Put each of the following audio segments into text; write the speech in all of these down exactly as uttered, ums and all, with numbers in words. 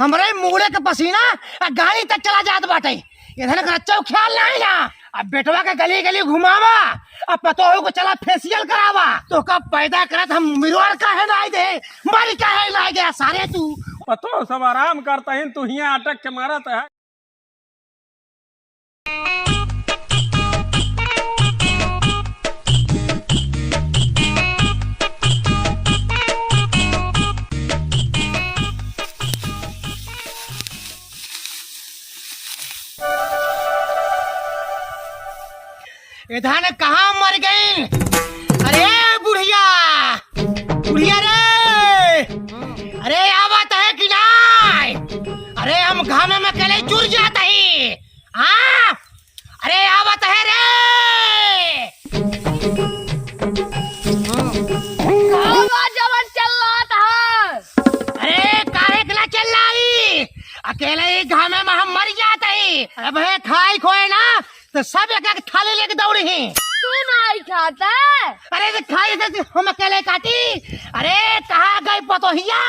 हमरे मूड़े के पसीना आ गाड़ी तक चला जात बाटे। इधर का रच्चो ख्याल नाही ना। अब बेटवा के गली गली घुमावा, अब पतोहू को चला फेशियल करावा। तोहका पैदा करत हम मिरवार काहे नाही दे, मर काहे नाही गया सारे तू। पतोह सब आराम करत हैं, तू हियाँ अटक के मारत है। ए धान कहाँ मर गई? अरे बुढ़िया, बुढ़िया रे, अरे आवत है कि नाही? अरे हम घामे में अकेले चुर जात ही। हाँ, अरे आवत है रे। का बा जवन चिल्लात है? अरे काहे के ना चिल्लाई? अकेले ही घामे में हम मर जात ही। अबे खाई खोए ना तो सब एक एक थाली लेके दौड़ी ही। तू नाही खाता? अरे तो खाई से हम अकेले काटी। अरे कहाँ गई पतोहिया?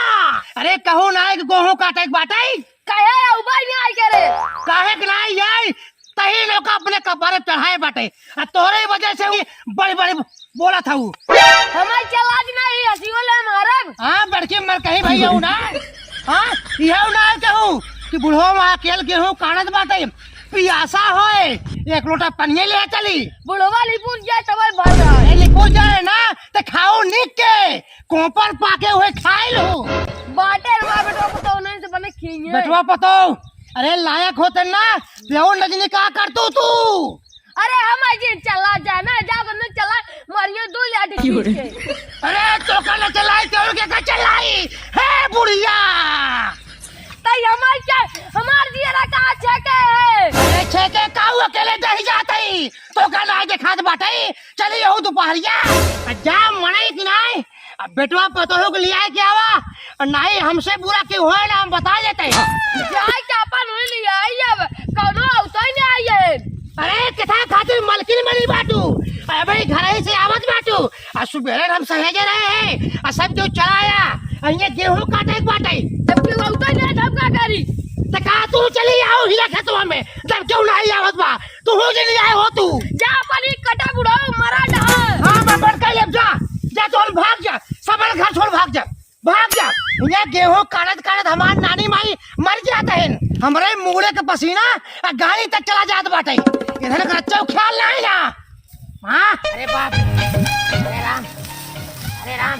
अरे कहूँ ना कि गोहूँ काटे के बाटे। काहे उबाई नाही करे? काहे के नाही आई? तही लोग अपने कपारे चढ़ाए बाटे। आ तोरे वजह से ही बड़ी बड़ी बोलत हऊ। हमार चलाज नाही, हंसियो ले मारब। हाँ, बड़की मर कहीं भैया हूँ ना। हाँ, यह ना कहूँ कि बुढ़वा वहाँ अकेल गेहूँ काढ़त बाटे, पियासा होए, एक लोटा पनिये ले चली। बुढ़वा लिपुर जाए तब भर रहा। ए, लिपुर जाए ना, तो खाओ निक के, कोपर पाके हुए खाइल हो। बाटे रे बाप, बेटवा पतोह नहीं से बने खिएंगे। बेटवा पतोह, अरे लायक होते ना, प्योर नजनी का कर तू तू? अरे हम आज चला जाए ना, जा बन्ने चला, मारियो दो लाठी खींच के। अरे तो का ना चलाई, तो के का चलाई? हे बुढ़िया! तई हमार क्या, हमार जियरा का छेके है? अरे छेके का हुआ, अकेले दही जात ही, तो का ना देखात बाटे, चली यहू दुपहरिया। आ जा मनई कि नाही, अब बेटवा पतोहू के लियाए के आवा, और नाही हमसे बुरा केहू होए ना, हम बता देते हैं। जाए के अपन हुई लियाई, अब कौनो अवसर ही नहीं आई है। अरे किथा खातिर मलकिन बनी बाटू, अबे घर ही से आवत बाटू, आ सुबेरे हम सहेजे रहे हैं, आ सब केहू चला आया, आ ये गेहूं काटे के बाटे। जब केहू अवसर नहीं, तब का करी? तो का तू चली आओ हिला खेतवा में, जब केहू नाही आवत बा, तू हो जे लियाए हो तू। जा अपन ही कटा बुढ़ाऊ मरा डहा। हाँ, मैं बड़ कह लेब, जा, जा, तू भाग जा, सबल घर छोड़ भाग जा, भाग जा। ये गेहूं काटत काटत हमार नानी माई मर जात है। हमरे मूड़े के पसीना आ गाड़ी तक चला जात बाटे। इधर का रच्चो ख्याल नाही ना। हाँ? अरे बाप रे। अरे राम। अरे राम।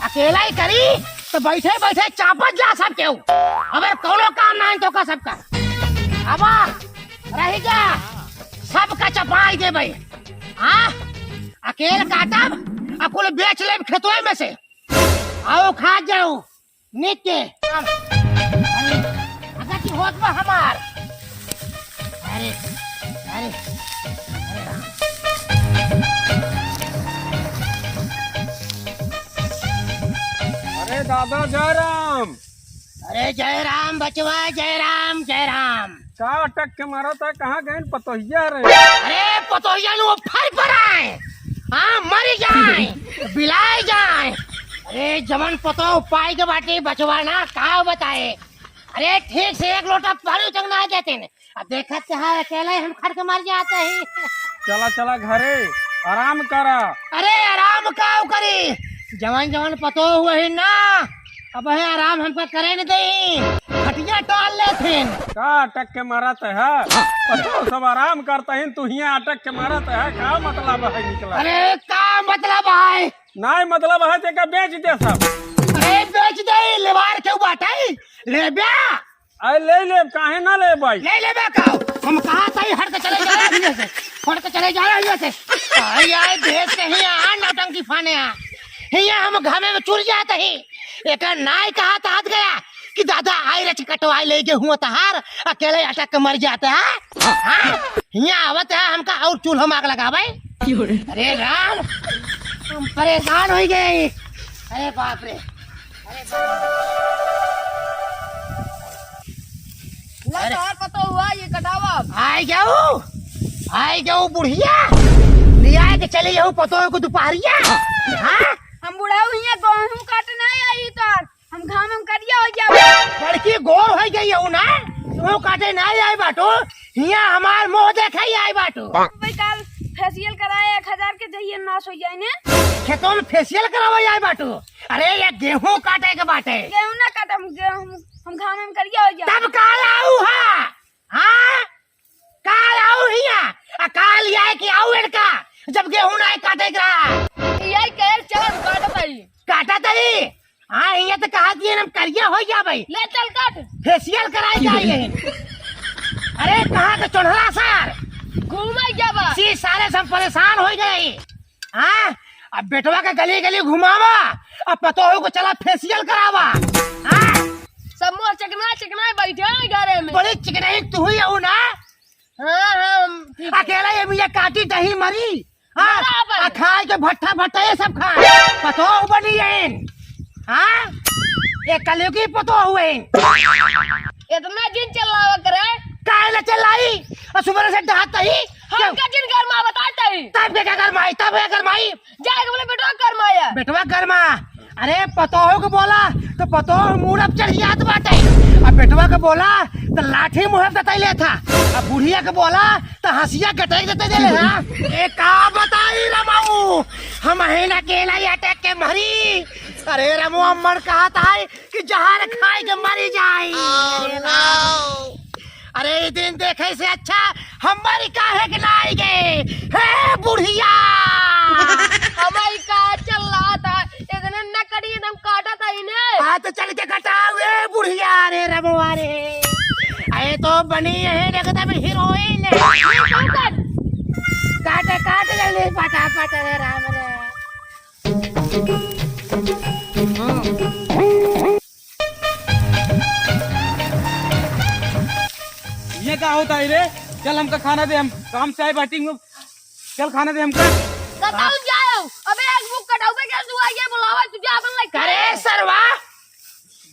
अकेला ही करी तो बैठे बैठे चापत जा सब केहू। अबे कौनो काम नाही तो का सबका। अब रही जा। सबका चपाई देबे। हाँ? अकेल काटब, आ कुल बेच लेब खेतवे में से। आओ खा जाओ। निक के। अरे, अगर की होत बा हमार। अरे, अरे, अरे राम। अरे दादा जय राम। अरे जय राम बचवा, जय राम, जय राम। का अटक के मारत है, कहाँ गइन पतोहिया रे? अरे पतोहिया नु फर पर आए। हाँ, मरी जाए, बिलाए जाए। अरे जवन पतोह पाई के बाटे बचवा ना, का बताए। अरे ठीक से एक लोटा पानी तक ना देते ने। अब देखत है अकेले हम खट के मर जात ही। चला चला घरे, आराम करा। अरे आराम का करी, जवन जवन पतोह हुए ही ना, अब है आराम हमका करे न देई, खटिया टाल लेथिन। का अटक के मारत है? पतोह सब आराम करत हैं, तू हियाँ अटक के मारत है, का मतलब है निकला? अरे का मतलब है? नाहीं मतलब है, तेका बेच दे सब। अरे बेच दे, लेवार के बाटे, लेब्या। अरे ले ले, काहे ना लेबे? ले लेबे का? हम कहा सही हट के चले जा रहे हैं से, हट के चले जा रहे हैं से। आई आई भेज के ही आ नौटंकी फाने आ। हिया हम घामे में चुर जात ही। एकर नाई कहा तात गया कि दादा आई रच कटवाई ले गेहूं तहार, अकेले अटक के मर जात है। हाँ? हिया आवत है हमका और चूल्हा में आग लगावे। अरे राम, हम परेशान हो गए। अरे बाप रे। अरे बाप रे। ला अरे। तोहर पतोह हुआ, ये कटावा। आई जाऊ, आई जाऊ बुढ़िया, लिया के चली जाऊ पतोह को दुपहरिया। हाँ? हम बुढ़ऊ हियाँ गेहूं काटे नाहीं आई तो कि गोर होइ गई हउ ना, मुँह काटे नाहीं आइ बाटू, हियाँ हमार मुँह देखइ आइ बाटू। भाई काल फेसियल कराए एक हजार के, जहिए नास होइ जाइ ने। खेतवा में फेसियल करावइ आइ बाटू। अरे ये गेहूँ काटे के बाटे। गेहूँ ना काटे, हम गेहूँ, हम घाम में करिया होइ जाए। तब काल आऊ हा? हाँ? काल आऊ हियाँ, आ काल आए कि आऊ एनका, जब गेहूँ नाहीं काटे के रहा। यही कहे चल हम काटत हई। काटत हई? हाँ, हियाँ त कहा दिए हम करिया होइ जाबइ। ले चल काट। फेसियल कराए जाए यही। अरे कहाँ के चोन्हरा सार? घूमइ जाबा। सी सारे से हम परेशान होइ गए। हाँ? अब बेटवा के गली गली घुमावा, अब पतोहू को चला फेसियल करावा। हाँ? सब मुँह चिकना चिकना बैठे हैं घरे में। बड़ी चिकनाई तू ही हऊ ना? हाँ, हाँ, हम ठीक है। अकेला ये मियाँ काटी दही मरी। हाँ? बराबर। आ खाए के भट्ठा भट्ठा ये सब खाए। पतोहू बनी है। हाँ? ये कलयुगी पतोहू है। इतना जिन चिल्लावा करे। काहे ना चिल्लाई? और सुबह से डहात ही। हम का जिन गरमावत ही। तब के का गरमाई? तब के गरमाई? जाए के बोले बेटवा गरमाया। बेटवा गरमा। अरे पतोहू के बोला तो पतोहू मूड़ अब चढ़ जात बाटे। अब बेटवा के बोला तो लाठी मुँह पे तैले था। अब बुढ़िया के बोला तो हँसिया गटक देते देले था। ए का बताई रमाऊ, हम ही ना अकेला ही अटक के मरी। अरे रमुआ मन कहत है कि जहर खाए के मरी जाई। अरे राम। अरे, ई दिन देखे से अच्छा हम मरी काहे के नाहीं गए? हे बुढ़िया! हमारी का चल रहा था? इतने नकड़ी एकदम काटा था इन्हें। हाँ, तो चल के कटाओ, ए बुढ़िया रे रमुआ रे। अरे, तो बनी है एकदम हीरोइन। ये तू कर। काटे, काट जल्दी फटाफट रे राम रे। ये का होता है रे? चल हमका खाना दे, हम काम से आए बाटी में। चल खाना दे हमका। कतल जाओ। अबे एक मुख कटाऊ पे क्या तू आइए बुलावा तुझे अपन लाइक करे सरवा।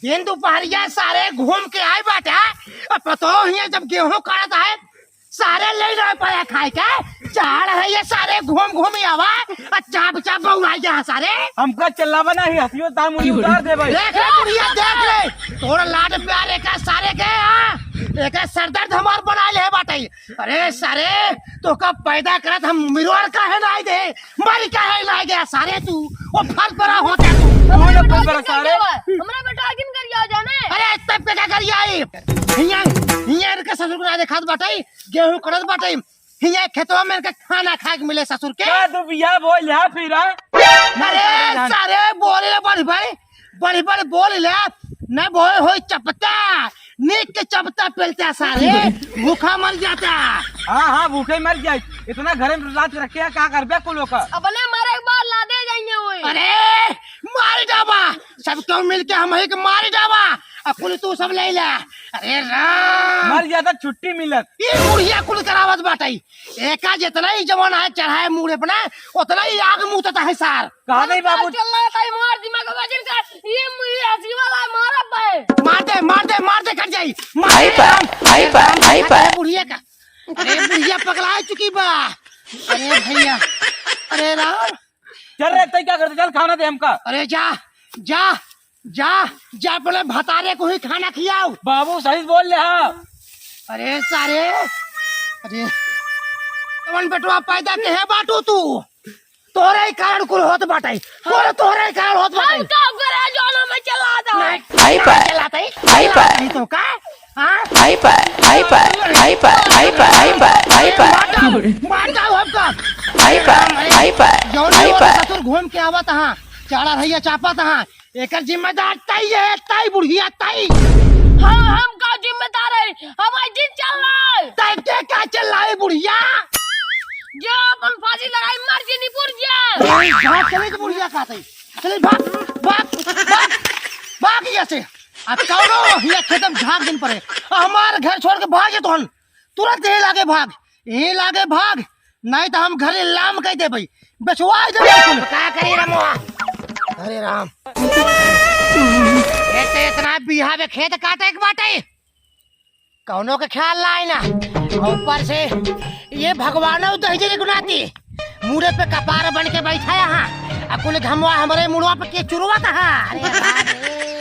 दिन दुपहरिया सारे घूम के आए बाटा। अब पतो ही है जब गेहूं काटत है सारे ले लो पाया खाए के, चाड़ है ये सारे घूम घूम ही आवा, आ चाप चाप बउराई जा सारे। हमका चिल्लावा ना ही, हंसियो तार मुड़ी उतार दे भाई। देख ले बुढ़िया, देख ले, तोरा लाड प्यार एका सारे के, हाँ, एका सरदर्द हमार बनाइ ले बाटे। अरे सारे, तोका पैदा करत हम मिरोर काहे ना आइ दे, मरी काहे ना आइ गया सारे तू, वो फल परा होता तू। तू ना फल परा सारे। हमरा बेटा किन करिया जाने। अरे तब के का करिया आई? हियां, हियां इनके ससुर को ना देखात बाटे, गेहूं करत बाटे, हियाँ खेतवा में इनके खाना खाए के मिले ससुर के। का तू बिया बोल है फिर, हाँ? अरे सारे बोले ले बढ़ बढ़, बढ़ बढ़ बोल ले, न बोल होई चपता, नीक के चपता पेलता सारे, भूखा मर जाता। हाँ, हाँ, भूखे मर जाए। इतना घरे में लात रखे है, का करबे कुल ओकर? अपने मरे के बाद लादे जाइए ओए। अरे, मार डाबा, सब क्यों मिलके हम ही के मार डाबा, अब कुल तू सब ले ले। अरे राम। मर जाता छुट्टी मिलत। ई बुढ़िया कुल करावत बाटई। एका जितना ही जवान है चढ़ाए मूड़े पे ना, उतना ही आग मुतता है सार। कहा नहीं बाबू। चल रहा है, मार दिमाग वजन का, ये, ये हंसी वाला है, मारा बे। मार दे, मार दे, मार दे, कट जाई। मार आई दे। पा, आई पा, आई पा। अरे बुढ़िया का, अरे बुढ़िया पगला चुकी बा। अरे भैया, अरे राम। चल रे, तै क्या करते? चल खाना दे हमका। अरे जा, जा, जा, जा अपने भतारे को ही खाना खियाओ। बाबू सही बोल ले, हाँ। अरे सारे, अरे कवन बेटवा पैदा के है बाटू तू? तोरे ही कारण कुल होत बाटे, कुल तोरे ही कारण होत बाटे। हम का करे जाना में चला था। नहीं, आई पा, चलाते ही, आई पा। नहीं तो का? हाँ? आई पा, आई पा, आई पा, आई पा, आई पा, आई पा। मार डाल, मार डाल हमका। आई पा, आई पा, जौन आई पा। ससुर घूम के आवत हाँ, चाड़ा भैया चापत हाँ, एकर जिम्मेदार तई है, तई बुढ़िया तई। हाँ, हम का जिम्मेदार है? हमारी जिन चल रहा है। तई के का चल रहा है बुढ़िया? जो अपन फांसी लगाई मर जी निपुर जा। ए, भाग चले के बुढ़िया का तई। चले भाग, भाग, भाग, भाग यहाँ से। अब कौनो हिया खेतम झाग दिन पड़े। हमार घर छोड़ के भाग जा तोहन। तुरंत यही लागे भाग, यही लागे भाग, नहीं तो हम घरे लाम कह देबई, बेचवाई देबई कुल। का करी रमुआ? हरे राम। एक तो इतना बीघा में खेत काटे के बाटे, कौनो के ख्याल ना आई ना। और ऊपर से ये भगवान दहिजरी गुनाती, मूड़े पे कपार बन के बैठा यहाँ, आ कुल घमवा हमरे मुड़वा पे के चुरवा कहाँ? अरे बाप रे।